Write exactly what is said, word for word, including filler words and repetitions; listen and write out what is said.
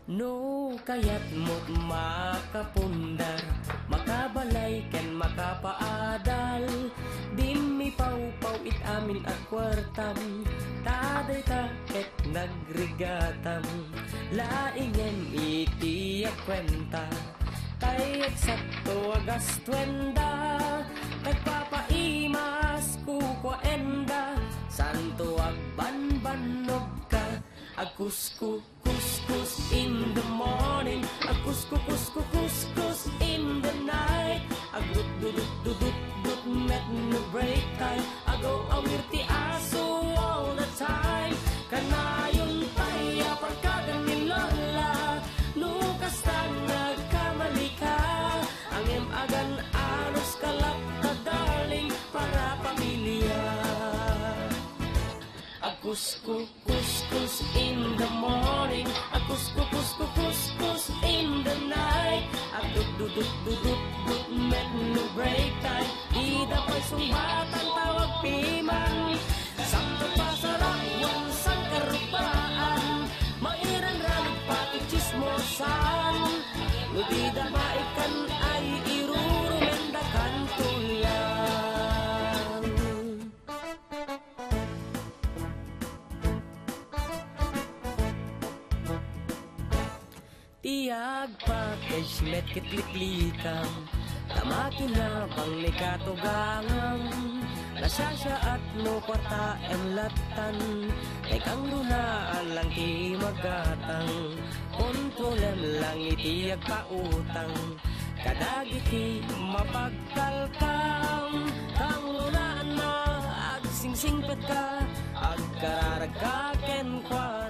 No kayatmo't makapundar, makabalay ken makapaadal, dimmi pawpaw it amin a kuartam, ta dayta ket nagrigatam. Laingem iti agkuenta, tay eksakto a gastuenda, tagpapaimas kukuaenda, santo agbanbannogka, agkusku, kuskus in the morning, agkusku, kusku, kuskus in the night, agdut, dudut, dudut, dut, met no break time, agaw-awir ti aso all the time. Kanayon pay a parkagan ni Lola, no kasta nagkamalika, angem agan-anos ka latta, darling, para pamilya. Agkusku, kuskus in the morning, agkusku, kusku, kuskus in the night, agdut, dudut, dudut, dut, met no break time. Ida pay sungbatan, tawag piman, santo pasarawan, sangkarubaan, mairanranog pati tsismosan. No dida maikan ay irurumendakan tulian. Ti agpackage met ket liklikam, ta makinabang ni katugangam. Nasiasiaat no kuartaem lattan, tay kangrunaan lang ti magatang. Kontrolem lang iti agpautang kadagiti mapagkalkam. Kangrunaan na agsingsingpetka, agkararagka kenkuana.